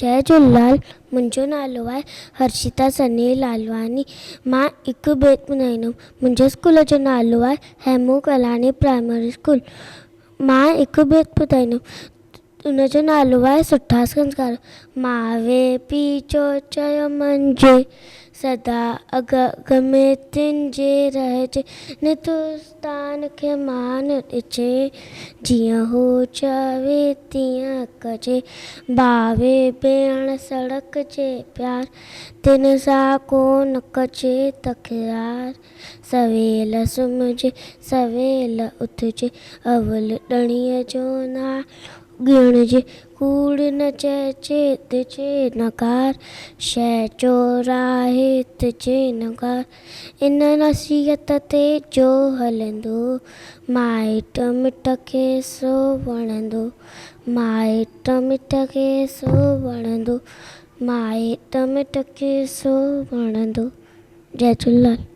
جئي جهوليلال، منهنجو نالو آهي هرشتا سنيل لالواڻي. مان هڪ بيت ٻڌائيندم. منهنجي اسڪول جو نالو آهي هيمون ڪالاڻي پرائمري اسڪول. مان هڪ بيت ٻڌائيندم. ان جو نالو آهي سٺا سنسڪار. ماوي پيء جو چيو مڃجي، سدا اڳ اڳ ۾ تن جي رهجي، نت استان کي مان ڏجي، جيئن هو چوي تيئن ڪجي، ڀاوي ڀيڻ سڙڪ جي پيار، تن سان ڪو نه ڪجي تڪرار، سويل سمهجي سويل اٿجي، اول ڏڻيء جو نالو ڳڻجي، ڪوڙ نه چئجي ڏجي نه گار، شيء چورائي ڏجي نه گار. ان نصيحت تي جو هلندو، مائٽ مٽ کي سو وڻندو، مائٽ مٽ کي سو وڻندو، مائٽ مٽ کي سو وڻندو. جئي جهوليلال.